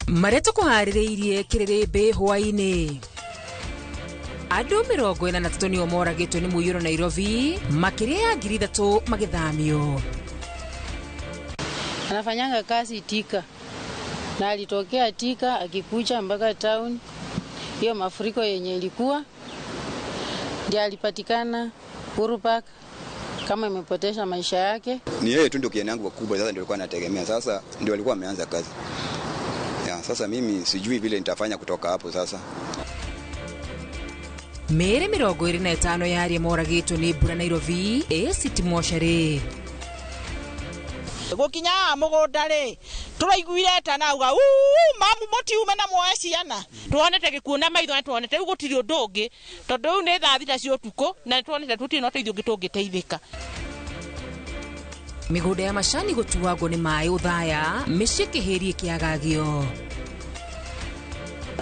Marĩa tũkũharĩrĩirie kĩrĩrĩmbĩ hwaĩ-inĩ. Andũ 43 nĩo moragĩtwo nĩ mũiyũro Nairobi, makĩria ya 3,000 magĩthamio. Anafanyanga kazi Thika na alitokea Thika akikuja mpaka town. Hiyo mafuriko yenye ilikuwa ndiye alipatikana Uhuru Park kama imepotesha maisha yake. Ni yeye tu ndio kijana yangu kubwa, sasa ndio alikuwa anategemea, sasa ndio alikuwa ameanza kazi. Ya, sasa mimi sijui vile nitafanya kutoka hapo sasa. Mĩĩrĩ 25 ya arĩa moragĩtwo nĩ mbura Nairobi ĩ City Mortuary. Gũkinya haha mũgũnda rĩ, tũraiguire etana auga uu, mamu mũtiume na muoe ciana. Tuonete gĩkuũ na maitho na tuonete rĩu gũtirĩ ũndũ ũngĩ, tondũ rĩu nĩ thaa 3 cia ũtukũ na tuonete tũtirĩ na ũteithio ũngĩ tũngĩteithĩka. Mĩgũnda ya macani gũtuagwo nĩ maĩ Othaya, mĩciĩ kĩhĩrie kĩagagio.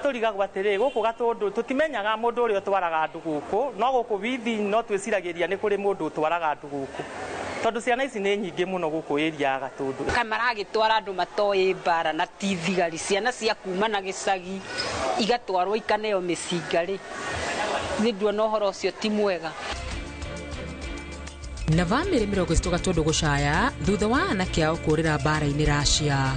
Tũrigagwo atĩrĩ, gũkũ Gatũndũ tũtimenyaga mũndũ ũrĩa ũtwaraga andũ gũkũ, no gũkũ withi no twĩciragĩria nĩ kũrĩ mũndũ ũtwaraga andũ gũkũ, tondũ ciana ici nĩ nyingĩ mũno gũkũ area ya Gatũndũ. Kamaragĩtwara andũ matoĩ mbara na ti thigari, ciana cia kuma na gĩcagi igatwarwo ikaneo mĩcinga rĩ, nĩ nduona ũhoro ũcio ti mwega. Na bamĩrĩ 30 Gatũndũ gũcaya thutha wa anake ao kũũrĩra mbara-inĩ Russia.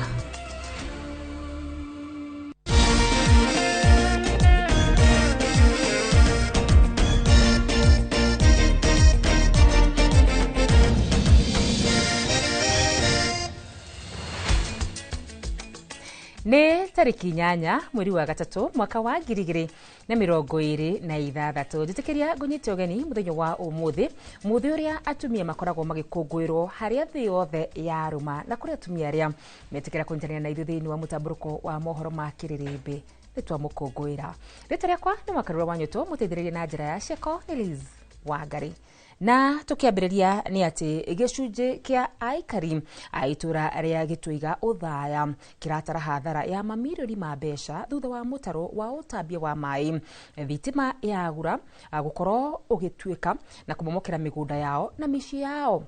Nĩ tarĩki 8 mweri wa 3 mwaka wa 2026. Njĩtĩkĩria ngũnyite ũgeni mũthenya wa ũmũthĩ, mũthĩ ũrĩa atumia makoragwo magĩkũngũĩrwo harĩa thĩ yothe yarũma, na kũrĩ atumia arĩa metĩkĩra kũnyitanĩra na ithuĩ thĩinĩ wa mũtambũrũko wa mohoro ma kĩrĩrĩmbĩ nĩ twamũkũngũĩra. Rĩtwa rĩakwa nĩ Wakarura wa Nyũtũ, mũteithĩrĩria na njĩra ya Ceko nĩ Liz Wangari. Na tũkĩambĩrĩria nĩ atĩ gĩcunjĩ kĩa aikari a itũra rĩa Gĩtũiga Othaya kĩratara hathara ya mamirioni ma mbeca thutha wa mũtaro wa ũtambia wa maĩ thitima yagura gũkorwo ũgĩtuĩka na kũmomokera mĩgũnda yao na mĩciĩ yao.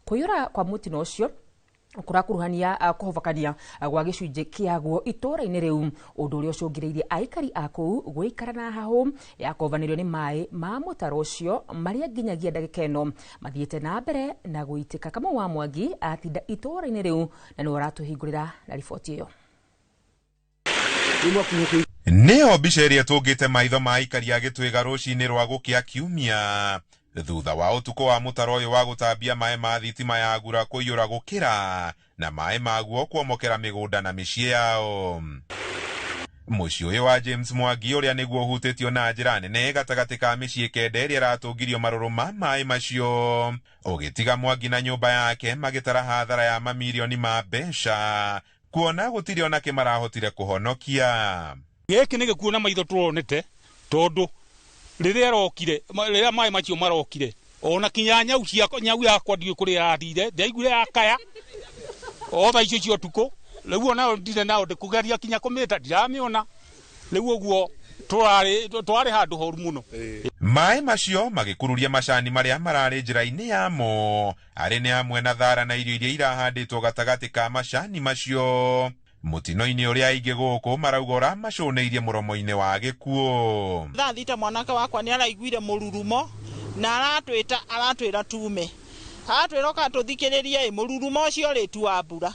Kũiyũra kwa mũtino ũcio kũrakuruhania kũhobokania gwa gĩcunjĩ kĩaguo itũra-inĩ rĩu, ũndũ ũrĩa ũcũngĩrĩirie aikari a kũu gũikara na hahũ ya kũhovanĩrio nĩ maĩ ma mũtaro ũcio marĩa nginyagia ndagĩka ĩno mathiĩte na mbere na gũitĩka. Kamau wa Mwangi atinda itũra-inĩ rĩu na nĩwe ũratũhingũrĩra na riboti ĩyo. Nĩyo mbica ĩrĩa ĩtũngĩte maitho ma aikari a Gĩtwĩga rũcinĩ rwa gũkĩa kiumia thutha wa ũtukũ wa mũtaro ũyũ wa gũtambia maĩ ma thitima ya gura kũiyũra gũkĩra na maĩ maguo kuomokera mĩgũnda na mĩciĩ yao. Mũciĩ ũyũ wa James Mwangi ũrĩa nĩguo ũhutĩtio na njĩra nene gatagatĩ ka mĩciĩ 9 ĩrĩa ĩratũngirio marũrũ ma maĩ macio, ũgĩtiga Mwangi na nyũmba yake magĩtara hathara ya mamirioni ma mbeca kuona gũtirĩ ona kĩ marahotire kũhonokia. Gĩkĩ nĩ gĩkuũ na maitho tũronete, tondũ rĩrĩa rokire, rĩrĩa maĩ macio marokire, ona kinya nyau ciakwa, nyau yakwa ndiũĩ kũrĩa ĩrathire, ndaiguire yakaya o thaa icio cia ũtukũ. Rĩu ona ndirĩ nao ndĩkũgeria kinya kũmĩta, ndiramĩona. Rĩu ũguo twarĩ handũ horu mũno. Maĩ macio magĩkururia macani marĩa mararĩ njĩra-inĩ yamo, arĩ nĩ hamwe na thara na irio iria irahandĩtwo gatagatĩ ka macani macio. Mũtino-inĩ ũrĩa aingĩ gũkũ marauga ũramacũnĩirie mũromo-inĩ wa gĩkuũ. Thaa 6 mwanake wakwa nĩ araiguire mũrurumo na aratwĩta, aratwĩra tume, aratwĩra ũka tũthikĩrĩrie mũrurumo ũcio rĩ tu wa mbura.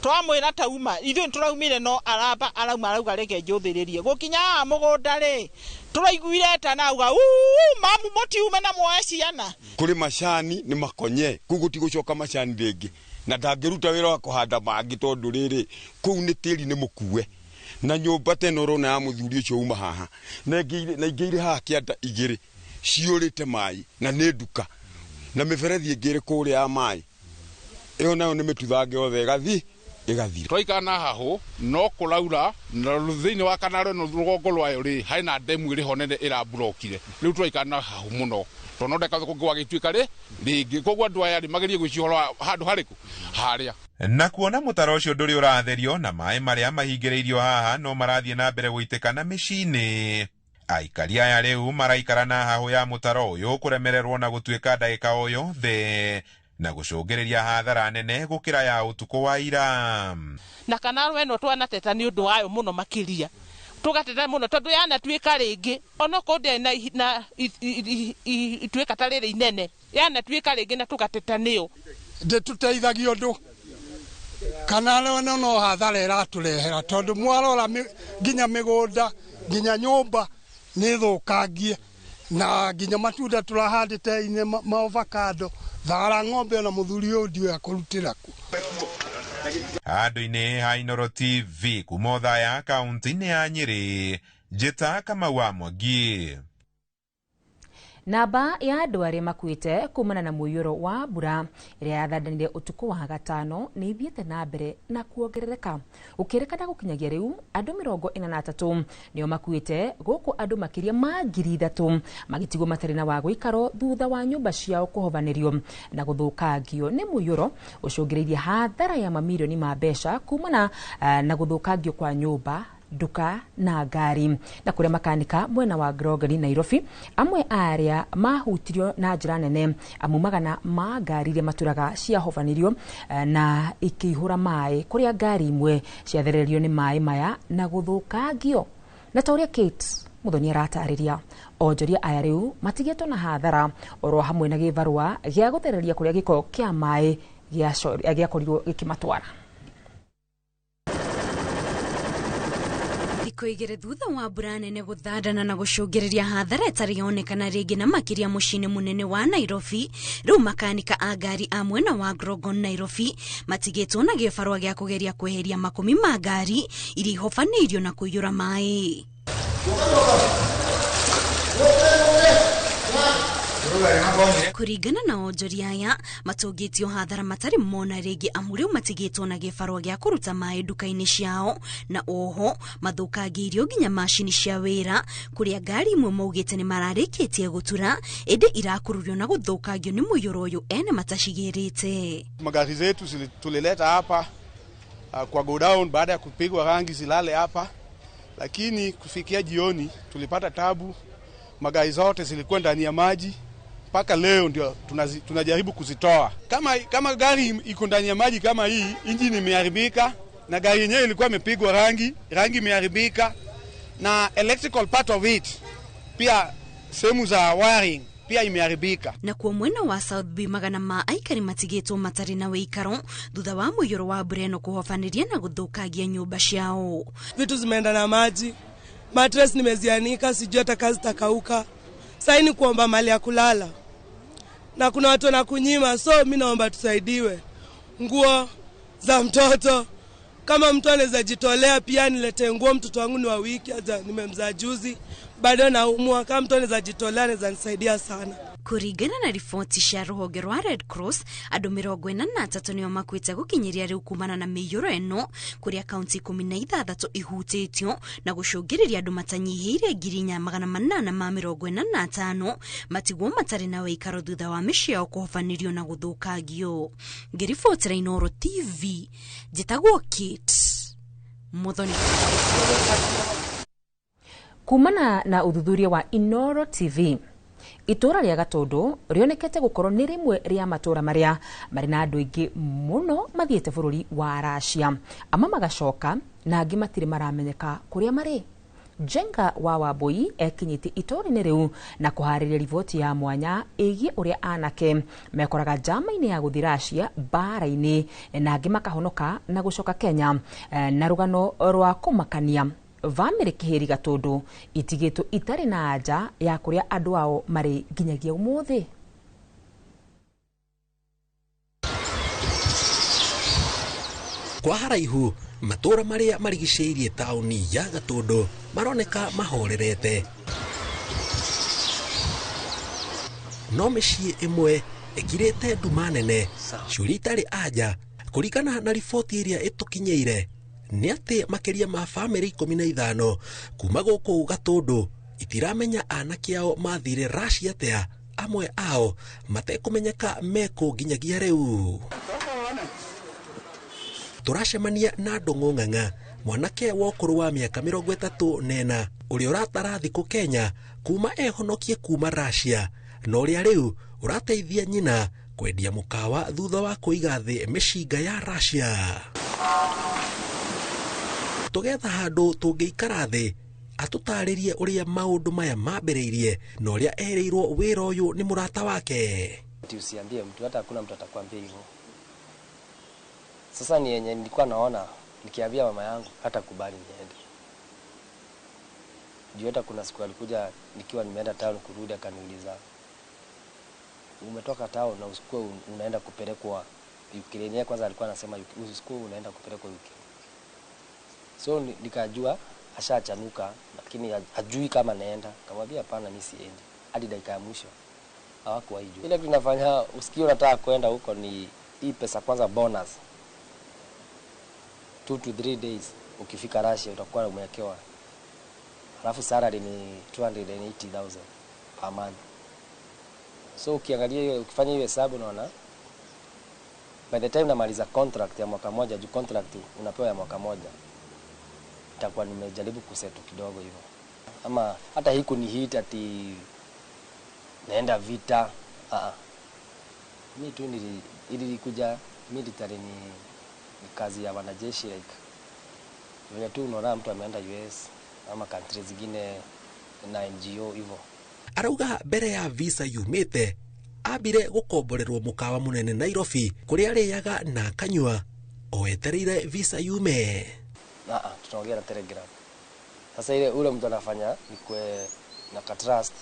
Twamwĩra tauma, ithuĩ nĩtũraumire no aramba arauma arauga reke njũthĩrĩrie. Gũkinya haha mũgũnda rĩ, tũraiguire etana auga uu, mamu mũtiume na muoe ciana. Kũrĩ macani nĩ makonye, kũu gũtigũcoka macani rĩngĩ, na ndangĩruta wĩra wa kũhanda mangĩ tondũ rĩrĩ kũu nĩ tĩri nĩ mũkue. Na nyũmba ta ĩno ũrona ya mũthuri ũcio uma haha, na ingĩ irĩ haha kĩanda 2 ciũrĩte maĩ na nĩ nduka, na mĩberethi ĩngĩ ĩrĩ kũrĩa ya maĩ, ĩyo nayo nĩ mĩtuthange yothe ĩgathiĩ ĩgathira. Twaikara na hahũ no kũraura, na thĩinĩ wa kanaro ĩno rũgongo rwayo rĩ, harĩ na ndemu ĩrĩ ho nene ĩramburokire. Rĩu twaikara na hahũ mũno, tondũ no ndeka kũngĩ gwagĩtuĩka rĩ rĩngĩ. Koguo andũ aya rĩ magerie gwĩciria ũhoro wa handũ harĩkũ harĩa. Na kuona mũtaro ũcio ndũrĩ ũratherio na maĩ marĩa mahingĩrĩirio haha no marathiĩ na mbere gũitĩka na mĩciĩ-inĩ. Aikari aya rĩu maraikara na hahũ ya mũtaro ũyũ kũremererwo na gũtuĩka ndagĩka o yothe. Na gũcũngĩrĩria hathara nene gũkĩra ya ũtukũ wa ira. Na kana ĩno twanateta nĩ ũndũ wayo mũno makĩria, tũgateta mũno tondũ yanatuĩka rĩngĩ onokorwo ndĩarĩ na ituĩka ta rĩrĩ inene, yanatuĩka rĩngĩ na tũgateta nĩyo. Ndĩtũteithagia ũndũ kana ĩno no hathara ĩratũrehera tondũ mwarora nginya mĩgũnda nginya nyũmba nĩ thũkangie na nginya matunda tũrahandĩte ine ma avocado thara ng'ombe ona mũthuri ũyũ ndiũĩ akũrutĩra kũ. Handũ-inĩ ha Inooro TV kuma Othaya kaunti-inĩ ya Nyĩrĩ, Njĩta Kamau wa Mwangi. Namba ya andũ arĩa makuĩte kumana na mũiyũro wa mbura ĩrĩa yathandanire ũtukũ wa gatano nĩ ithiĩte na mbere na kuongerereka, gũkĩrĩkana gũkinyagia rĩu andũ 43 nĩo makuĩte, gũkũ andũ makĩria ma 3,000 magĩtigwo matarĩ na wa gũikaro thutha wa nyũmba ciao kũhobanĩrio na gũthũkangio nĩ mũiyũro ũcũngĩrĩirie hathara ya mamirioni ma mbeca kumana na gũthũkangio kwa nyũmba, nduka na ngari. Na kũrĩa makanika mwena wa Grogoni Nairobi, amwe arĩa mahutirio na njĩra nene amu magana ma ngari iria maturaga ciahobanirio na ikĩihũra maĩ, kũrĩa ngari imwe ciathererio nĩ maĩ maya na gũthũkangio. Na ta ũrĩa Kate Muthoni aratarĩria, onjoria aya rĩu matigĩtwo na hathara oro hamwe na gĩbarũa gĩa gũthereria kũrĩa gĩko kĩa maĩ gĩakorirwo gĩkĩmatwara. Thikũ igĩrĩ thutha wa mbura nene gũthandana na gũcũngĩrĩria hathara ĩtarĩ yonekana rĩngĩ na makĩria mũciĩ-inĩ mũnene wa Nairobi, rĩu makanika a ngari a mwena wa Grogon Nairobi matigĩtwo na gĩbarũa gĩa kũgeria kweheria makũmi ma ngari iria ihobanĩirio na kũiyũra maĩ. Kũringana na onjoria aya matũngĩtio hathara matarĩ mona rĩngĩ amu rĩu matigĩtwo na gĩbarũa gĩa kũruta maĩ nduka-inĩ ciao, na oho mathũkangĩirio nginya macini cia wĩra kũrĩa ngari imwe maugĩte nĩ mararĩkĩtie gũtura ĩndĩ irakururio na gũthũkangio nĩ mũiyũro ũyũ ene matacigĩrĩte. Magari zetu tulileta hapa kwa godown baada ya kupigwa rangi zilale hapa, lakini kufikia jioni tulipata tabu, magari zote zilikuwa ndani ya maji. Mpaka leo ndio tunajaribu kuzitoa. Kama gari iko ndani ya maji kama hii, injini imeharibika na gari yenyewe ilikuwa imepigwa rangi, rangi imeharibika na electrical part of it pia sehemu za wiring pia imeharibika. Na kuo mwena wa South B magana ma aikari matigĩtwo matarĩ na wĩikaro thutha wa mũiyũro wa mbura ĩno kũhobanĩria na gũthũkangia nyũmba ciao. Vitu zimeenda na maji, mattress nimezianika, sijui hata kazi takauka. Sasa ni kuomba mali ya kulala na kuna watu wanakunyima, so mimi naomba tusaidiwe nguo za mtoto. Kama mtu anaweza jitolea pia nilete nguo, mtoto wangu ni wa wiki, hata nimemzaa juzi bado naumwa. Kama mtu anaweza jitolea anaweza nisaidia sana. Kũringana na riboti cia rũhonge rwa Red Cross, andũ 43 nĩo makuĩte gũkinyĩria rĩu kumana na mĩiyũro ĩno kũrĩa kaunti 16 ihutĩtio na gũcũngĩrĩria andũ matanyihĩire 4845 matigwo matarĩ na wĩikaro thutha wa mĩciĩ yao kũhobanĩrio na gũthũkangio. Ngĩribotera Inooro TV, njĩtagwo Kate Muthoni. Kumana na ũthuthuria wa Inooro TV, itũra rĩa Gatũndũ rĩonekete gũkorwo nĩ rĩmwe rĩa matũra marĩa marĩ na andũ aingĩ mũno mathiĩte bũrũri wa Russia, amwe magacoka na angĩ matirĩ maramenyeka kũrĩa marĩ. Njenga wa Wambui ekinyĩtie itũra-inĩ rĩu na kũharĩria riboti ya mwanya ĩgiĩ ũrĩa anake mekoraga njama-inĩ ya gũthiĩ Russia mbara-inĩ na angĩ makahonoka na gũcoka Kenya, na rũgano rwa kũmakania bamĩrĩ kĩhĩri Gatũndũ itigĩtwo itarĩ na anja ya kũrĩa andũ ao marĩ nginyagia ũmũthĩ. Kwa haraihu matũra marĩa marigicĩirie taũni ya Gatũndũ maroneka mahorerete, no mĩciĩ ĩmwe ĩkirĩte nduma nene, ciũria itarĩ anja. Kũringana na riboti ĩrĩa ĩtũkinyĩire nĩ atĩ makĩria ma bamĩrĩ 15 kuma gũkũ Gatũndũ itiramenya anake ao mathire Russia atĩa, amwe ao matekũmenyeka mekũ nginyagia rĩu. Tũracemania na Ndũng'ũ Ng'ang'a, mwanake wa ũkũrũ wa mĩaka 34 ũrĩa ũratara thikũ Kenya kuma ehonokie kuma Russia, na ũrĩa rĩu ũrateithia nyina Kwendia mũkawa thutha wa kũiga thĩ mĩcinga ya Russia. Tũgetha handũ tũngĩikara thĩ atũtarĩrie ũrĩa maũndũ maya mambĩrĩirie na ũrĩa erĩirwo wĩra ũyũ nĩ mũrata wake. Usiambie mtu, hata hakuna mtu atakwambia hivyo. Sasa ni yenye nilikuwa naona nikiambia mama yangu hata kubali niende. Juu hata kuna siku alikuja nikiwa nimeenda town kurudi akaniuliza, umetoka town na usikue unaenda kupelekwa Ukraine. Kwanza alikuwa anasema usikue unaenda kupelekwa Ukraine. So nikajua ashachanuka, lakini hajui kama naenda. Kamwambia hapana, mimi siendi. Hadi dakika ya mwisho hawakuwaijua. Ile tunafanya usikio unataka kwenda huko ni hii pesa kwanza bonus. 2 to 3 days ukifika Russia utakuwa umewekewa. Alafu salary ni 280,000 per month. So ukiangalia hiyo, ukifanya hiyo hesabu unaona by the time namaliza contract ya mwaka moja, juu contract unapewa ya mwaka moja, nitakuwa nimejaribu kusetu kidogo hivyo. Ama hata hiku ni hit ati naenda vita. Mimi tu nilikuja military ni kazi ya wanajeshi, like vile tu unaona mtu ameenda US ama country zingine na NGO hivyo. Arauga mbere ya visa yumite ambire gukomborerwo mukawa munene Nairobi kuria ariaga na akanyua o etereire visa yume. Tunaongea na Telegram. Sasa ile ule mtu anafanya ni kwe na ka trust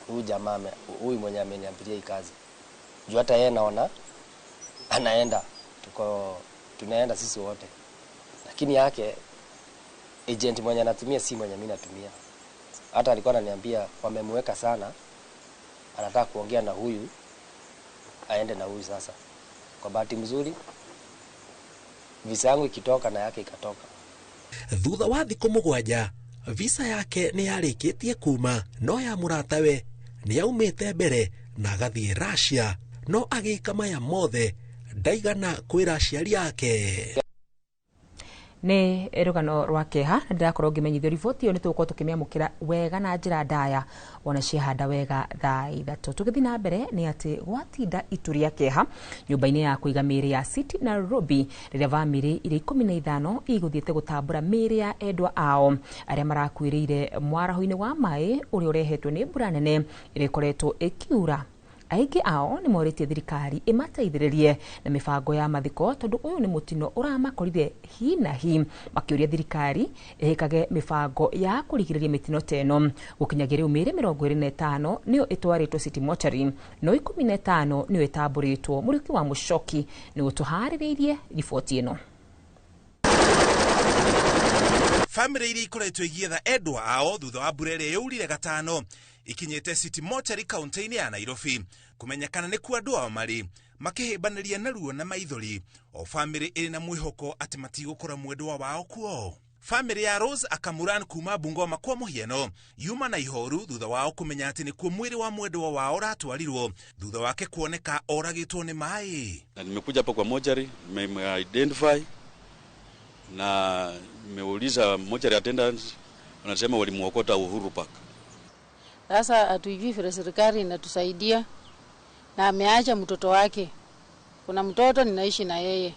huyu jamaa huyu mwenye ameniambiria hii kazi. Juu hata yeye naona anaenda, tuko tunaenda sisi wote. Lakini yake agent mwenye anatumia si mwenye mimi natumia. Hata alikuwa ananiambia wamemweka sana, anataka kuongea na huyu aende na huyu sasa. Kwa bahati mzuri visa yangu ikitoka na yake ikatoka. Thutha wa thikũ 7 visa yake nĩ yarĩkĩtie kuma, no ya mũratawe nĩ yaumĩte mbere na agathiĩ Russia, no agĩka maya mothe ndaigana kwĩra aciari ake. Nĩ rũgano rwa kĩeha na ndĩrakorwo ngĩmenyithio riboti ĩyo nĩ tũgũkorwo tũkĩmĩamũkĩra wega na njĩra ndaya ona ciahanda wega thaa 3. Tũgĩthiĩ na mbere nĩ atĩ gwatinda itu rĩa kĩeha nyũmba-inĩ ya kũiga mĩĩrĩ ya City Nairobi rĩrĩa bamĩrĩ iria 15 igũthiĩte gũtambũra mĩĩrĩ ya endwa ao arĩa marakuĩrĩire mwaraho-inĩ wa maĩ ũrĩa ũrehetwo nĩ mbura nene ĩrĩa ĩkoretwo ĩkiura. Aingĩ ao nĩ morĩtie thirikari ĩmateithĩrĩrie na mĩbango ya mathiko tondũ ũyũ nĩ mũtino ũramakorire hi na hi, makĩũria thirikari ĩhĩkage mĩbango ya kũrigĩrĩria mĩtino ta ĩno. Gũkinyagia rĩu mĩĩrĩ 25 nĩyo ĩtwarĩtwo City Mortuary, no 15 nĩyo ĩtambũrĩtwo. Mũriũki wa Mũcoki nĩ ũtũharĩrĩirie riboti ĩno. Bamĩrĩ iria ikoretwo igietha endwa ao thutha wa mbura ĩrĩa yaurire gatano ikinyĩte City Mortuary kaunti-inĩ ya Nairobi kũmenyekana nĩ kuo andũ ao marĩ, makĩhĩmbanĩria na ruo na maithori. O bamĩrĩ ĩrĩ na mwĩhoko atĩ matigũkora mwendwa wao kuo. Bamĩrĩ ya Rose Akamuran kuma Bungoma kwa mũhiano yuma na ihoru thutha wao kũmenya atĩ nĩkuo mwĩrĩ wa mwendwa wao ũratwarirwo thutha wake kuoneka oragĩtwo nĩ maĩ. Na nimekuja hapa kwa mortuary, nime-identify na nimeuliza mortuary attendants, wanasema walimuokota Uhuru Park. Sasa hatujui vile serikali inatusaidia na ameacha mtoto wake. Kuna mtoto ninaishi na yeye.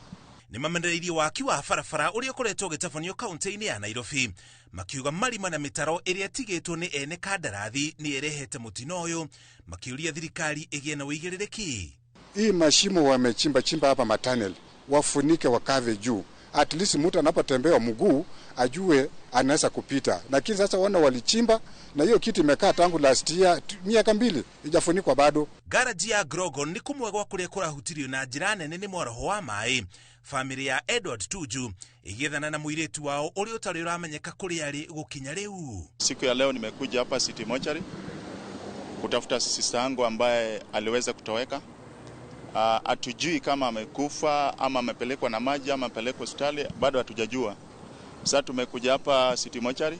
Nĩ mamenereirie waki wa barabara ũrĩa ũkoretwo ũgĩtabanio kaunti-inĩ ya Nairobi, makiuga marima na mĩtaro ĩrĩa ĩtigĩtwo nĩ ene kandarathi nĩ ĩrehete mũtino ũyũ, makĩũria thirikari ĩgĩe na ũigĩrĩrĩki. Hii mashimo wamechimba chimba hapa matanel, wafunike wakave juu. At least mtu anapotembea mguu ajue anaweza kupita. Lakini sasa wana walichimba na hiyo kitu imekaa tangu last year, miaka 2 ijafunikwa bado. Garaji ya Grogon ni kumwe gwa kuria kurahutirio na njira nene ni mwaraho wa maĩ. Famĩlĩ ya Edward Tuju ĩgĩethana na mũirĩtu wao ũrĩa ũtarĩ ũramenyeka kũrĩa arĩ gũkinya rĩu. Siku ya leo nimekuja hapa City Mortuary kutafuta sister yangu ambaye aliweza kutoweka. Hatujui kama amekufa ama amepelekwa na maji ama amepelekwa hospitali, bado hatujajua. Sasa tumekuja hapa City Mortuary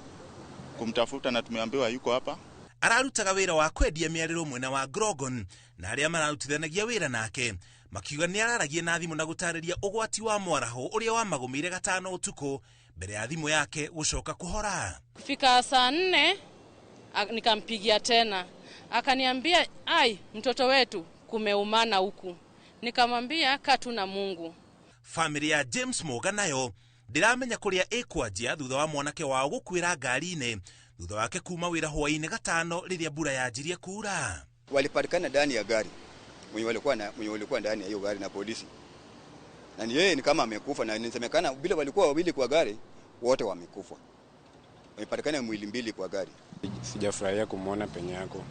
kumtafuta na tumeambiwa yuko hapa. Ararutaga wĩra wa kwendia mĩarĩro mwena wa Grogon na arĩa mararutithanagia wĩra nake makiuga nĩ araragia na thimũ na gũtarĩria ũgwati wa mwaraho ũrĩa wamagũmĩire gatano ũtukũ mbere ya thimũ yake gũcoka kũhora. Kufika saa 4 nikampigia tena, akaniambia ai, mtoto wetu kumeumana huku. Nikamwambia kaa tu na Mungu. Family ya James Moga nayo ndiramenya kuria ikwanjia thutha wa mwanake wao gukuira ngari-inĩ thutha wake kuma wira hwaini gatano riria mbura yanjirie kura. Walipatikana ndani ya gari, mwenye walikuwa ndani ya hiyo gari na polisi, na ni yeye ni kama amekufa, na inasemekana bila walikuwa wawili kwa gari wote wamekufa. Wamepatikana mwili mbili kwa gari. Sijafurahia kumuona penye yako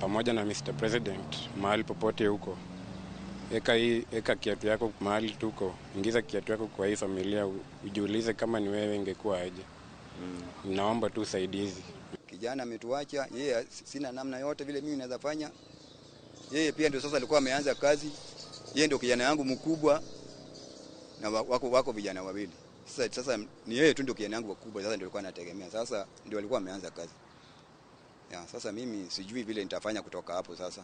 pamoja na Mr. President mahali popote huko. Eka kiatu yako mahali tuko, ingiza kiatu yako kwa hii familia, ujiulize kama ni wewe ingekuwa aje. Naomba tu usaidizi. Kijana ametuacha, yeye sina namna yote vile mimi naweza fanya. Yeye pia ndio sasa alikuwa ameanza kazi. Yeye ndio kijana yangu mkubwa na wako vijana wawili. Sasa ni yeye tu ndio kijana yangu mkubwa, sasa ndio alikuwa anategemea. Sasa ndio alikuwa ameanza kazi. Ya, sasa mimi sijui vile nitafanya kutoka hapo sasa.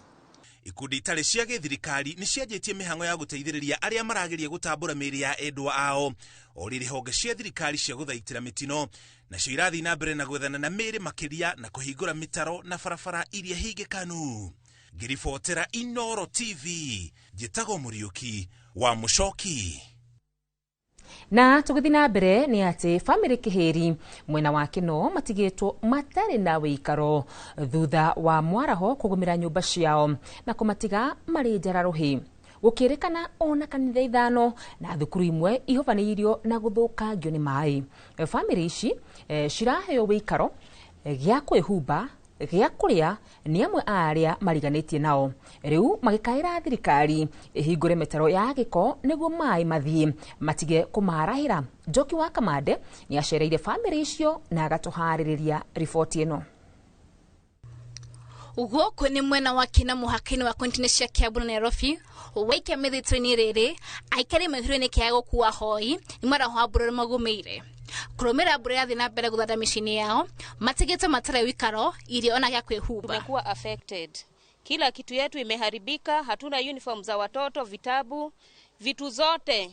Ikundi itarĩ cia gĩthirikari nĩ cianjĩtie mĩhang'o ya gũteithĩrĩria arĩa marageria gũtambũra mĩĩrĩ ya endwa ao. O rĩrĩ honge cia thirikari cia gũthaitĩra mĩtino nacio irathiĩ na mbere na gwethana na mĩĩrĩ makĩria na kũhingũra mĩtaro na barabara iria hingĩkanu. Ngĩribotera Inooro TV, njĩtagwo Mũriũki wa Mũcoki. Na tũgĩthiĩ na mbere nĩ atĩ bamĩrĩ Kĩhĩri mwena wa Kĩno matigĩtwo matarĩ na wĩikaro thutha wa mwaraho kũgũmĩra nyũmba ciao na kũmatiga marĩ njara rũhĩ. Gũkĩrĩkana ona kanitha 5 na thukuru imwe ihobanĩirio na gũthũkangio nĩ maĩ. Bamĩrĩ ici ciraheo wĩikaro gĩa kwĩhumba gĩa kũrĩa nĩ amwe a arĩa mariganĩtie nao. Rĩu magĩkaĩra thirikari ĩhingũre mĩtaro ya gĩko nĩguo maĩ mathiĩ matige kũmarahĩra. Njoki wa Kamande nĩ acereire bamĩrĩ icio na agatũharĩrĩria riboti ĩno. Gũkũ nĩ mwena wa Kĩna mũhaka-inĩ wa kaunti cia Kiambu na Nairobi. Waikia mĩthitũ-inĩ rĩrĩ aikari mehĩrwo kĩaga gũkua hoi nĩ mwaraho wa mbura magũmĩire. Kũrũmĩrĩra mbura ĩrathiĩ na mbere gũthanda mĩciĩ-inĩ yao matigĩtwo matarĩ wĩikaro irio ona gĩa kwĩhumba. Tumekuwa affected, kila kitu yetu imeharibika, hatuna uniform za watoto, vitabu, vitu zote.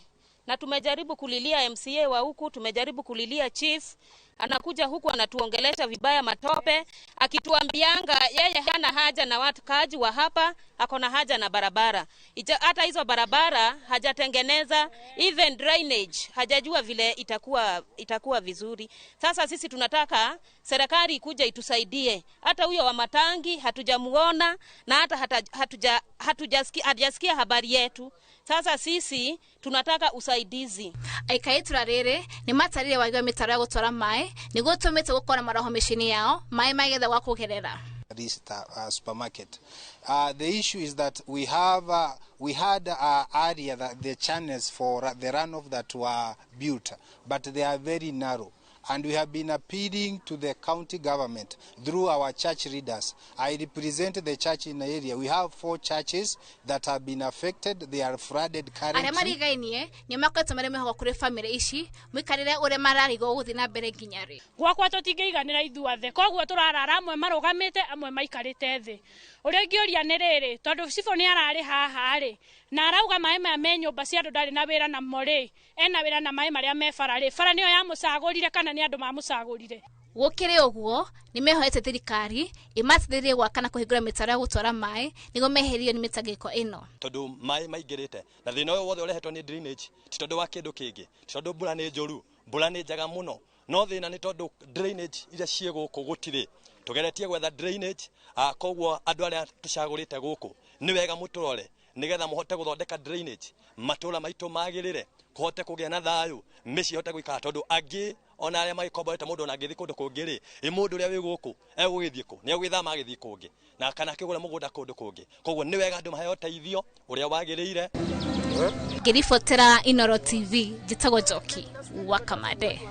Na tumejaribu kulilia MCA wa huku, tumejaribu kulilia chief, anakuja huku anatuongelesha vibaya matope, akituambianga yeye hana haja na watu kaji wa hapa, akona haja na barabara. Hata hizo barabara hajatengeneza, even drainage hajajua vile itakuwa vizuri. Sasa sisi tunataka serikali ikuja itusaidie. Hata huyo wa matangi hatujamuona na hata hatujasikia habari yetu. Sasa sisi tunataka usaidizi. Aikari itũra rĩrĩ nĩ matarire wagi wa mĩtaro ya gũtwara maĩ nĩguo ũtũmĩte gũkorwo na maroho mĩciĩ-inĩ yao maĩ magetha gwa kũgerera. This supermarket. The issue is that we had area that the channels for the runoff that were built, but they are very narrow. And we have been appealing to the county government through our church leaders. I represent the church in the area. We have 4 churches that have been affected. They are flooded currently. Arĩa marigainie nĩ makoretwo marĩ mwĩhoko kũrĩ bamĩrĩ ici mũikarĩre ũrĩa mararigwo gũthiĩ na mbere nginya rĩ. Gwakwa tũtingĩiganĩra ithuothe, koguo tũrarara amwe marũgamĩte amwe maikarĩte thĩ. Ũrĩa ingĩũria nĩ rĩrĩ, tondũ cibũ nĩ ararĩ haha rĩ, na arauga maĩ maya me nyũmba cia andũ ndarĩ na wĩra namo rĩ, ena wĩra na maĩ marĩa me bara rĩ, bara nĩyo yamũcagũrire kana nĩ andũ mamũcagũrire. Gũkĩrĩ ũguo nĩ mehoete thirikari ĩmateithĩrĩrie gwaka na kũhingũra mĩtaro ya gũtwara maĩ nĩguo meherio nĩ mĩtangĩko ĩno. Tondũ maĩ maingĩrĩte na thĩna ũyũ wothe ũrehetwo nĩ drainage, ti tondũ wa kĩndũ kĩngĩ, ti tondũ mbura nĩ njũru, mbura nĩ njega mũno, no thĩna nĩ tondũ drainage iria ciĩ gũkũ gũtirĩ. Tũgeretie gwetha drainage, koguo andũ arĩa tũcagũrĩte gũkũ nĩ wega mũtũrore nĩgetha mũhote gũthondeka drainage, matũra maitũ magĩrĩre, kũhote kũgĩa na thayũ, mĩciĩ ĩhote gũikara, tondũ angĩ ona arĩa magĩkomborete mũndũ ona angĩthiĩ kũndũ kũngĩ rĩ, ĩ mũndũ ũrĩa wĩ gũkũ egũgĩthiĩ kũ? Nĩ egũgĩthama agĩthiĩ kũngĩ na kana akĩgũra mũgũnda kũndũ kũngĩ. Koguo nĩ wega andũ maheo ũteithio ũrĩa wagĩrĩire. Ngĩribotera Inooro TV, njĩtagwo Njoki wa Kamande.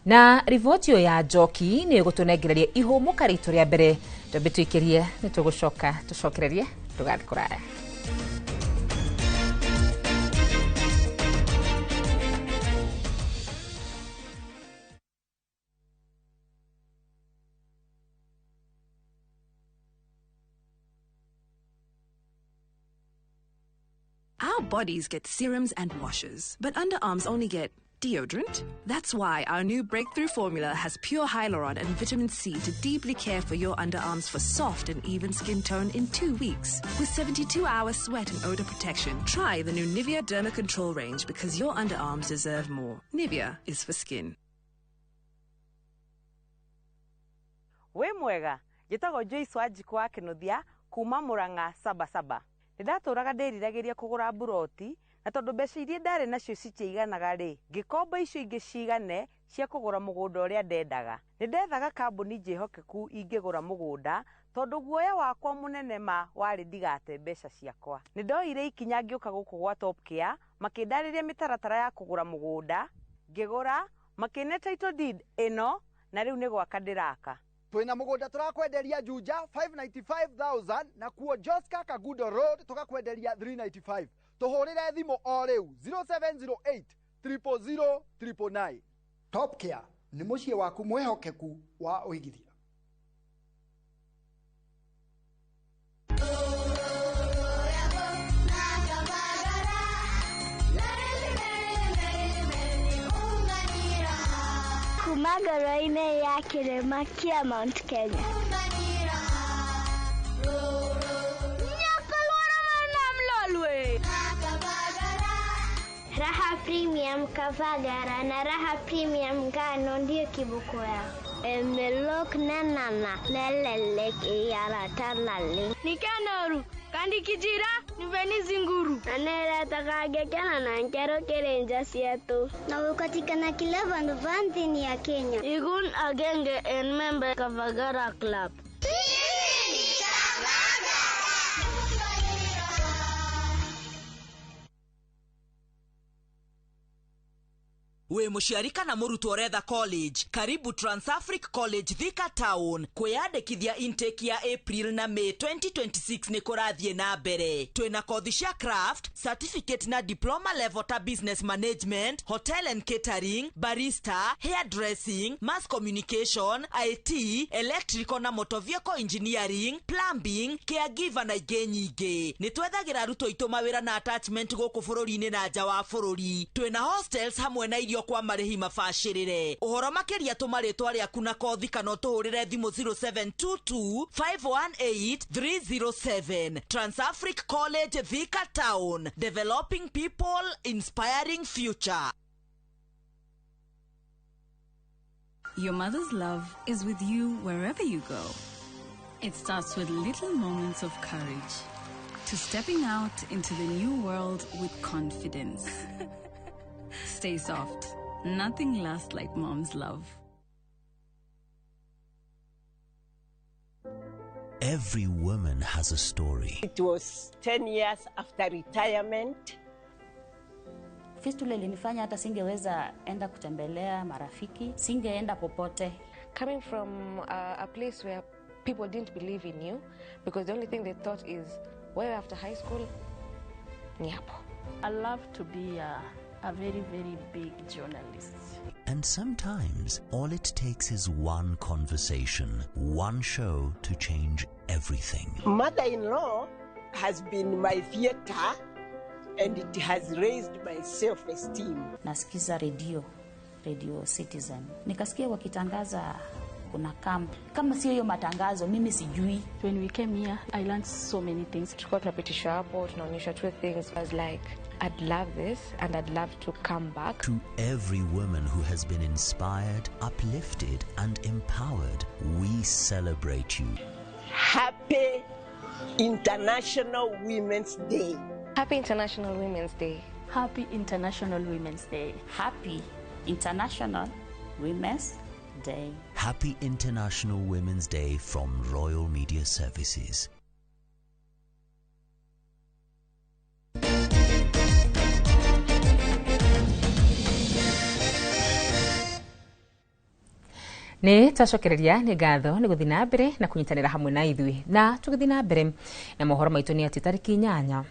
Na riboti ĩyo ya Njoki nĩ ĩgũtũnengereria ihũmũka ritũ rĩa mbere. Twambe tũikĩrie nĩ tũgũcoka tũcokererie, ndũgathiĩ kũraya. Our bodies get serums and washes, but underarms only get Deodorant? That's why our new breakthrough formula has pure hyaluron and vitamin C to deeply care for your underarms for soft and even skin tone in 2 weeks. With 72-hour sweat and odor protection, try the new Nivea Derma Control range because your underarms deserve more. Nivea is for skin. Wĩ mwega, njĩtagwo Joyce Wanjikũ wa Kĩnuthia kuma Murang'a Sabasaba. Nĩ ndatũraga ndĩriragĩria kũgũra mburoti na tondũ mbeca iria ndarĩ nacio citiaiganaga rĩ, ngĩkomba icio ingĩ cigane cia kũgũra mũgũnda ũrĩa ndendaga. Nĩ ndethaga kambuni njĩhokeku ingĩgũra mũgũnda tondũ guoya wakwa mũnene ma warĩ ndigate mbeca ciakwa. Nĩ ndoire ikinya ngĩũka gũkũ gwa Top Care, makĩndarĩria mĩtaratara ya kũgũra mũgũnda, ngĩgũra, makĩne title deed ĩno na rĩu nĩ gwaka ndĩraka. Twina mugunda turakwenderia Juja 595,000 na kuo Joska Kagudo Road tukakwenderia 395. Tuhurire thimu o riu 0708 000 999. Top Care ni muciĩ waku mwihokeku wa uigithia. Kuma ngoro-inĩ ya kĩrĩma kĩa Mount Kenya. Raha Premium Kavagara na Raha Premium Ngano ndio kiboko yao. Emelok nanana lelelek iyaratalale. Nikanoru kandi kijira niveni zinguru. Anera na nkero kerenja sietu. Na ukatikana kila vandu vanthini ya Kenya. Igun agenge en member Kavagara Club. Wĩ mũciari kana mũrutwo ũretha college, karibu Transafric College Thika Town. Kwĩyandĩkithia intake ya April na May 2026 nĩ kũrathiĩ na mbere. Twĩna kothi cia craft, certificate na diploma level ta business management, hotel and catering, barista, hairdressing, mass communication, IT, electrical na motor vehicle engineering, plumbing, caregiver na ingĩ nyingĩ. Nĩ twethagĩra arutwo aitũ mawĩra na attachment gũkũ bũrũri-inĩ na nja wa bũrũri. Twĩna hostels hamwe na irio kwa marĩhi mabacĩrĩre. Ũhoro makĩria tũma rĩtwa rĩaku na kothi kana ũtũhũrĩre thimũ 0722 518 307. Transafric College Thika Town, developing people, inspiring future. Your mother's love is with you wherever you go. It starts with little moments of courage to stepping out into the new world with confidence. Stay soft. Nothing lasts like mom's love. Every woman has a story. It was 10 years after retirement. Fistula ilinifanya hata singeweza enda kutembelea marafiki, singeenda popote. Coming from a place where people didn't believe in you because the only thing they thought is, well, after high school, ni hapo. I love to be a very, very big journalist. And sometimes all it takes is one conversation, one show to change everything. Mother-in-law has been my theater and it has raised my self-esteem. Nasikiza radio, Radio Citizen. Nikasikia wakitangaza kuna camp. Kama sio hiyo matangazo, mimi sijui. When we came here, I learned so many things. Tulikuwa tunapitishwa hapo, tunaonyeshwa two things. I was like, I'd love this and I'd love to come back. To every woman who has been inspired, uplifted and empowered, we celebrate you. Happy International Women's Day. Happy International Women's Day. Happy International Women's Day. Happy International Women's Day. Happy International Women's Day from Royal Media Services. Nĩ twacokereria nĩ ngatho nĩ gũthiĩ na mbere na kũnyitanĩra hamwe na ithuĩ na tũgĩthiĩ na mbere na mohoro maitũ nĩ atĩ tarĩki 8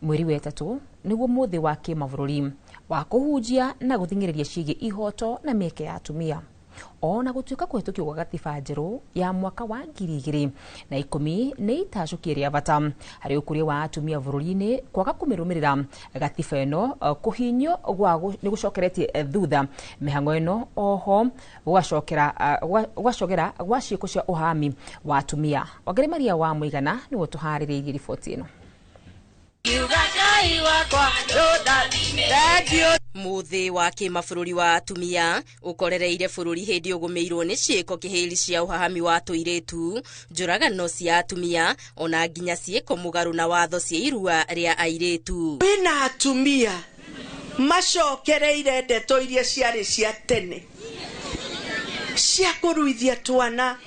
mweri wa 3 nĩguo mũthĩ wa kĩmabũrũri wa kũhunjia na gũthing'ĩrĩria ciĩgiĩ ihoto na mĩeke ya atumia. Ona gũtuĩka kũhĩtũkio gwa gatiba njerũ ya mwaka wa 2010 nĩ itacũkie rĩa bata harĩ ũkũria wa atumia bũrũri-inĩ, kwaga kũmĩrũmĩrĩra gatiba ĩno kũhinyio nĩ gũcokeretie thutha mĩhang'o ĩno, oho gũgacogera gwa ciĩko cia ũhami wa atumia. Wangari Maria wa Mũigana nĩwe ũtũharĩrĩirie riboti ĩno. Muthĩ wa kĩmabũrũri wa atumia ũkorereire bũrũri hĩndĩ ũgũmĩirwo nĩ ciĩko kĩhĩri cia ũhahami wa tũirĩtu, njũragano cia atumia ona nginya ciĩko mũgarũ na watho cia irua rĩa airĩtu. Kwĩna atumia macokereire ndeto iria ciarĩ cia tene cia kũruithia twana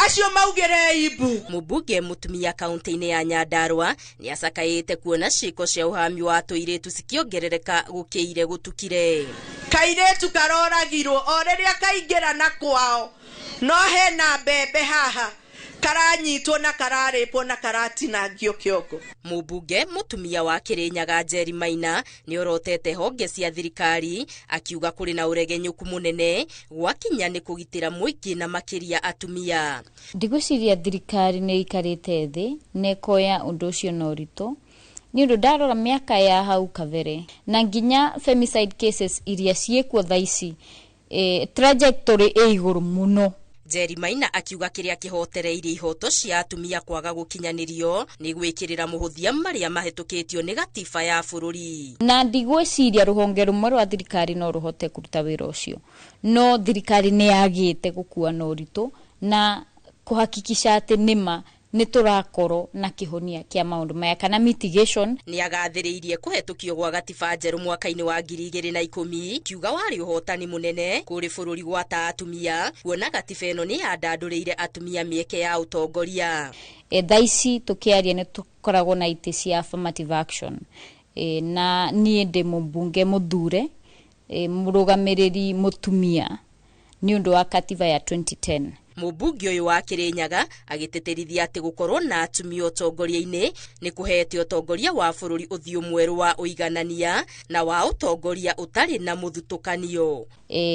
acio maugire ibu. Mũmbunge mũtumia kaunti-inĩ ya Nyandarua nĩ acakaĩte kuona ciĩko cia ũhami wa tũirĩtu cikĩongerereka gũkĩire gũtukire. Kairĩtu karoragirwo o rĩrĩa kaingĩra na kwao, no hena mbembe haha karanyitwo na kararĩpwo na karatinangio kĩongo. Mũmbunge mũtumia wa Kĩrĩnyaga Njeri Maina nĩ orotete honge cia thirikari akiuga kũrĩ na ũregenyũku mũnene gwakinya nĩ kũgitĩra mũingĩ na makĩria atumia. Ndigwĩciria thirikari nĩ ĩikarĩte thĩ na ĩkoya ũndũ ũcio na ũritũ, nĩ ũndũ ndarora mĩaka ya hau kabere na nginya femicide cases iria ciĩkuo thaa ici, trajectory ĩ igũrũ mũno. Njeri Maina akiuga kĩrĩa kĩhotereirie ihoto cia atumia kwaga gũkinyanĩrio nĩ gwĩkĩrĩra mũhũthia marĩa mahĩtũkĩtio nĩ gatiba ya bũrũri. Na ndigwĩciria rũhonge rũmwe rwa thirikari no rũhote kũruta wĩra ũcio, no thirikari nĩ yagĩte gũkua na ũritũ na kũhakikisha atĩ nĩma nĩ tũrakorwo na kĩhonia kĩa maũndũ maya kana mitigation. Nĩ agathĩrĩirie kũhetũkio gwa gatiba njerũ mwaka-inĩ wa 2010 kiuga warĩ ũhotani mũnene kũrĩ bũrũri gwata atumia, kuona gatiba ĩno nĩ yandandũrĩire atumia mĩeke ya ũtongoria. Thaa ici tũkĩaria nĩ tũkoragwo na itĩ cia affirmative action, na niĩ ndĩ mũmbunge mũthure, mũrũgamĩrĩri mũtumia nĩ ũndũ wa katiba ya 2010. Mũmbunge ũyũ wa Kĩrĩnyaga agĩtĩtĩrithia atĩ gũkorwo na atumia ũtongoria-inĩ nĩ kũhete ũtongoria wa bũrũri ũthiũ mwerũ wa ũiganania na wa ũtongoria ũtarĩ na mũthutũkanio.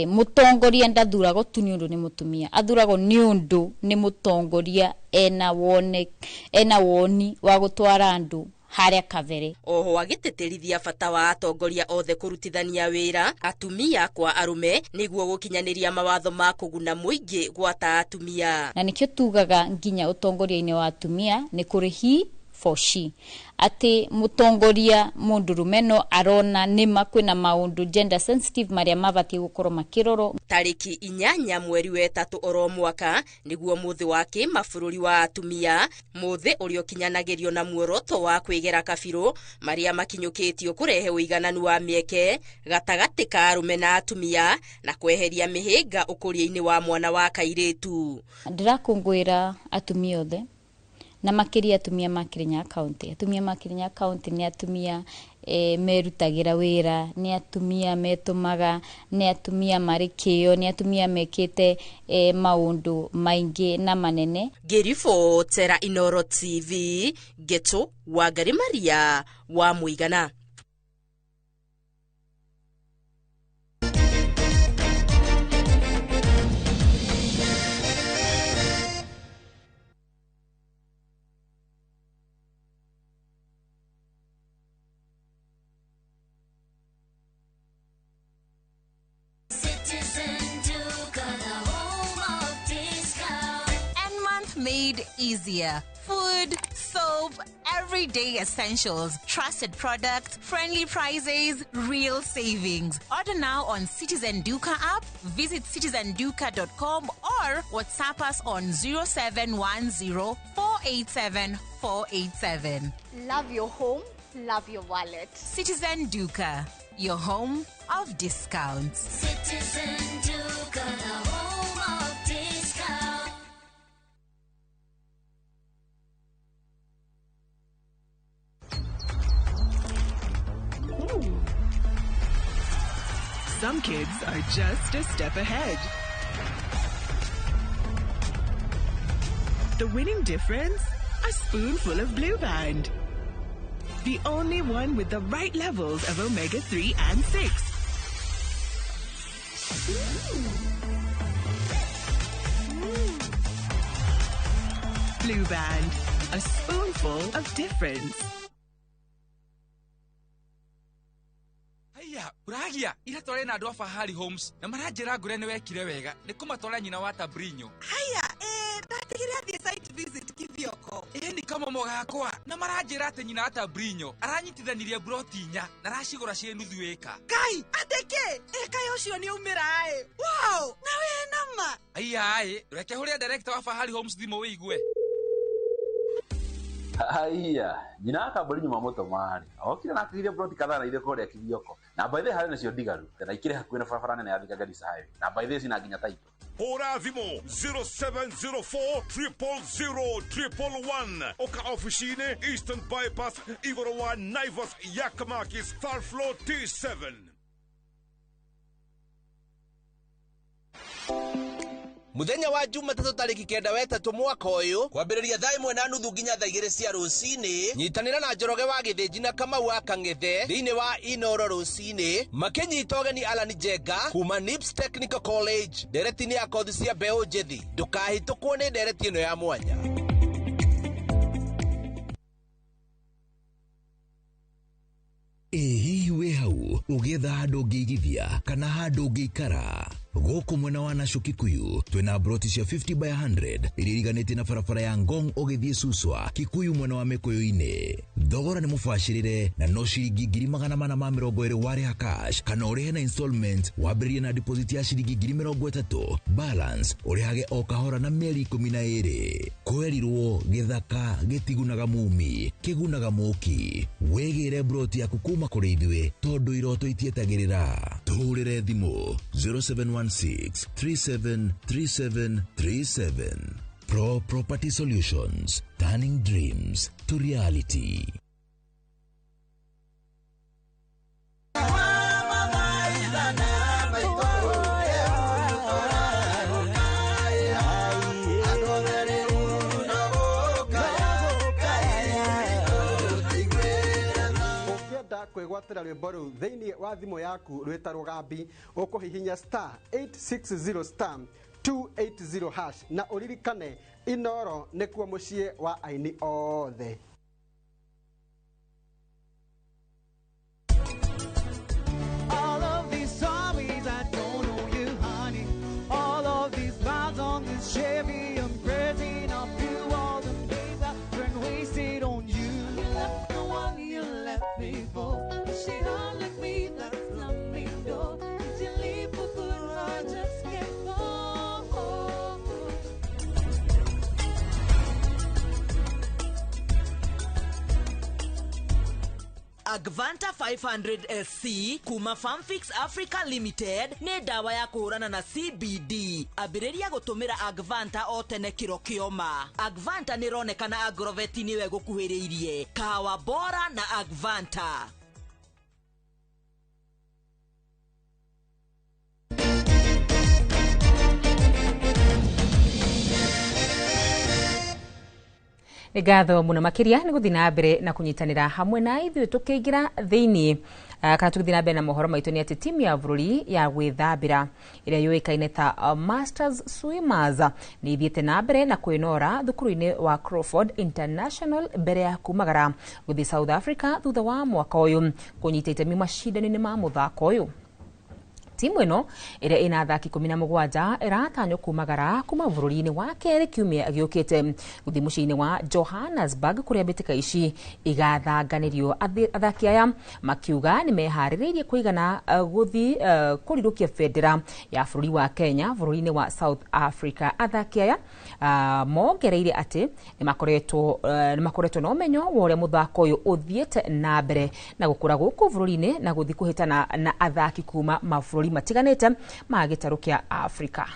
Mũtongoria ndathuragwo tu nĩ ũndũ nĩ mũtumia, athuragwo nĩ ũndũ nĩ mũtongoria ena woni wa gũtwara andũ harĩa kabere. Oho agĩtĩtĩrithia bata wa atongoria othe kũrutithania wĩra atumia kwa arũme nĩguo gũkinyanĩria mawatho ma kũguna mũingĩ gwata atumia. Na nĩkĩo tugaga nginya ũtongoria-inĩ wa atumia nĩ kũrĩ he for she, atĩ mũtongoria mũndũrũme no arona nĩma kwĩna maũndũ gender sensitive marĩa mabatiĩ gũkorwo makĩrorwo. Tarĩki 8 mweri wa 3 oro mwaka nĩguo mũthĩ wa kĩmabũrũri wa atumia, mũthĩ ũrĩa ũkinyanagĩrio na muoroto wa kwĩgera kabirũ marĩa makinyũkĩtio kũrehe ũigananu wa mĩeke gatagatĩ ka arũme na atumia na kweheria mĩhĩnga ũkũria-inĩ wa mwana wa kairĩtu. Ndĩrakũngũĩra atumia othe na makĩria atumia ma Kĩrĩnyaga County. Atumia ma Kĩrĩnyaga County nĩ atumia merutagĩra wĩra, nĩ atumia metũmaga, nĩ atumia marĩ kĩo, nĩ atumia mekĩte maũndũ maingĩ na manene. Ngĩribotera Inooro TV, Ngeto Wangari Maria wa Mũigana. Made easier. Food, soap, everyday essentials, trusted products, friendly prices, real savings. Order now on Citizen Duka app, visit citizenduka.com or WhatsApp us on 0710 487 487. Love your home, love your wallet. Citizen Duka, your home of discounts. Citizen Duka, the home of discounts. Some kids are just a step ahead. The winning difference? A spoonful of Blue Band. The only one with the right levels of omega-3 and 6. Blue Band, a spoonful of difference. Haiya, uragia ira tware na andu a Fahari Homes na maranjira ngure ni wekire wega ni kumatwara nyina wa Tabrinyo. Haiya, ndatigire athie site visit Kithioko. Ni kamomo gakwa na maranjira ati nyina wa Tabrinyo aranyitithanirie broti inya na aracigura ciĩ nuthu ĩka. Kai, ateke, kai ucio ni umira ĩ. Wow, na we nama. Haiya, reke huria director wa Fahari Homes thimũ wĩigue. Haiya, nyina akambũri nyuma mũtũmarĩ okire na akĩgiria broti kadhaa na ithe kũrĩa Kithioko na by the way harĩ nacio ndigaru na ikĩrĩ hakuhĩ na barabara nene ya Thika Garissa Highway na by the way cina nginya taito. Hũra thimũ 0704 000 111 oka ofici-inĩ Eastern Bypass igũrũ wa Naivas Yakamakis third floor T7. Muthenya wa Jumatatũ tarĩki 9 wetatũ mwaka ũyũ kwambĩrĩria thaa 1:30 nginya thaa 2 cia rũcinĩ nyitanĩra na Njoroge wa Gĩthĩnji na Kamau wa Kang'ethe thĩinĩ wa Inoro rũcinĩ makĩnyita ũgeni Alan Njenga kuma NIPS Technical College ndereti-inĩ ya kothi cia mbeũ njĩthĩ. Ndũkahĩtũkwo nĩ ndereti ĩno ya mwanya. Ĩ hihi wĩ hau ũgĩetha handũ ũngĩigithia kana handũ ũngĩikara? Gũkũ mwena wa Nashu Kikuyu twĩna broti cia 50 by 100 iria iriganĩtie na barabara ya Ngong ũgĩthiĩ Suswa Kikuyu mwena wa Mĩkũyũ-inĩ. Thogora nĩ mũbacĩrĩre na no ciringi 420,000 warĩha cash kana ũrĩhe na installment wambĩrĩrie na deposit ya ciringi 30,000 balance ũrĩhage o kahora na mĩeri 12. Kwerirwo gĩthaka gĩtigunaga mumi kĩgunaga mũki. Wĩgĩre broti yaku kuma kũrĩ ithuĩ tondũ iroto itietagĩrĩra. Tũhũrĩre thimũ 0716 373737. Pro Property Solutions, turning dreams to reality. Kwĩgwatĩra rwĩmbo rũu thĩinĩ wa thimũ yaku rwĩta rũgambi ũkũhihinya star 860 star 280 hash na ũririkane Inoro nĩkuo mũciĩ wa aini othe. All of these stories I don't know you, honey. All of these miles on this Chevy, I'm crazy enough you. All the days I've been wasted on you. You left the one you left me for. She don't like me, that's not me, no. Did you leave for good or just get bored? Agvanta 500 SC kuma Farmfix Africa Limited nĩ ndawa ya kũhũrana na CBD. Ambĩrĩria gũtũmĩra Agvanta o tene kĩro kĩoma. Agvanta nĩ ĩronekana Agrovet nĩwe gũkuhĩrĩirie. Kahawa bora na Agvanta. Nĩ ngatho mũno makĩria nĩ gũthiĩ na mbere na kũnyitanĩra hamwe na ithuĩ tũkĩingĩra thĩinĩ kana tũgĩthiĩ na mbere na mohoro maitũ nĩ atĩ timu ya bũrũri ya gwĩthambĩra ĩrĩa yũĩkaine ta Masters Swimmers nĩ ithiĩte na mbere na kwĩnora thukuru-inĩ wa Crawford International mbere ya kumagara gũthiĩ South Africa thutha wa mwaka ũyũ kũnyita itemi macindano-inĩ ma mũthako ũyũ. Timu ĩno ĩrĩa ĩna athaki 17 ĩratanywo kumagara kuma bũrũri-inĩ wa kerĩ kiumia gĩũkĩte gũthiĩ mũciĩ-inĩ wa Johannesburg kũrĩa mbĩtĩka ici igathanganĩrio. Athaki aya makiuga nĩ meharĩrĩirie kũigana gũthiĩ kũrirũkia bendera ya bũrũri wa Kenya bũrũri-inĩ wa South Africa. Athaki aya mongereire atĩ nĩ makoretwo na ũmenyo wa ũrĩa mũthako ũyũ ũthiĩte na mbere na gũkũra gũkũ bũrũri-inĩ na gũthiĩ kũhĩtana na athaki kuma mabũrũri matiganĩte ma gĩtarũ kĩa Afrika.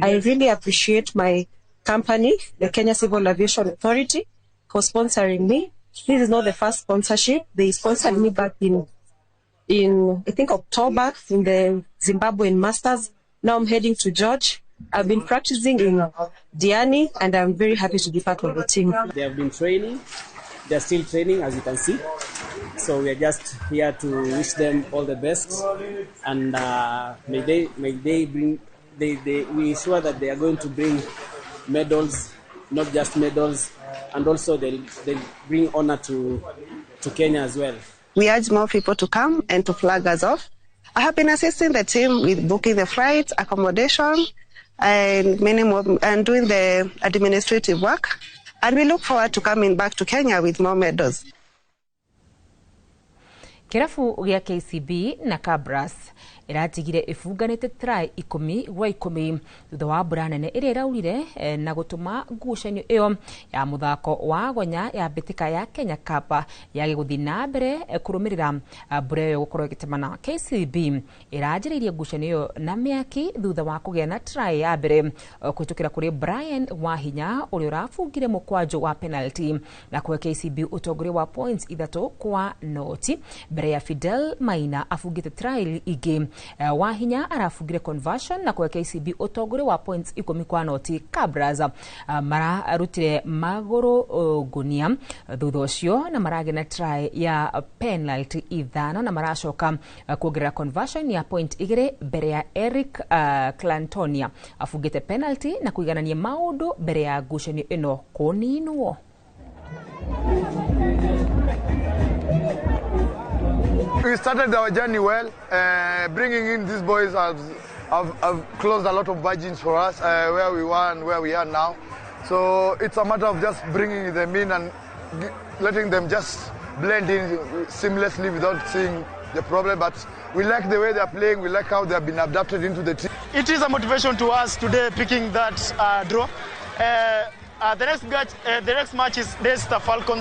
I really appreciate my company, the Kenya Civil Aviation Authority, for sponsoring me. This is not the first sponsorship. They sponsored me back in I think October in the Zimbabwean Masters. Now I'm heading to George. I've been practicing in Diani and I'm very happy to be part of the team. They have been training. They're still training, as you can see. So we are just here to wish them all the best, and may they bring we are sure that they are going to bring medals, not just medals, and also they'll bring honor to Kenya as well. We urge more people to come and to flag us off. I have been assisting the team with booking the flights, accommodation, and many more, and doing the administrative work. And we look forward to coming back to Kenya with more medals. Kĩrabu gĩa KCB na Kabras ĩratigire ĩbunganĩte try 10-10 thutha wa mbura nene ĩrĩa ĩraurire na gũtũma ngucanio ĩyo ya mũthako wa gonya ya mbĩtĩka ya Kenya Cup yage gũthiĩ na mbere kũrũmĩrĩra mbura ĩyo gũkorwo ĩgĩtemana. KCB ĩranjĩrĩirie ngucanio ĩyo na mĩaki thutha wa kũgĩa na try ya mbere kũhĩtũkĩra kũrĩ Brian Wahinya ũrĩa ũrabungire mũkwanjũ wa penalty na kũhe KCB ũtongoria wa points 3-0 mbere ya Fidel Maina abungĩte try ingĩ. Wahinya arabungire conversion na kũhe KCB ũtongoria wa points 10-0. Kabras mararutire magũrũ ngunia thutha ũcio na maragĩa na try ya penalty 5 na maracoka kuongerera conversion ya point 2 mbere ya Eric Clantonia abungĩte penalty na kũiganania maũndũ mbere ya ngucanio ĩno kũninwo. We started our journey well. Bringing in these boys have closed a lot of margins for us, where we were and where we are now. So it's a matter of just bringing them in and letting them just blend in seamlessly without seeing the problem. But we like the way they are playing. We like how they have been adapted into the team. It is a motivation to us today picking that draw. The next match is the Falcons.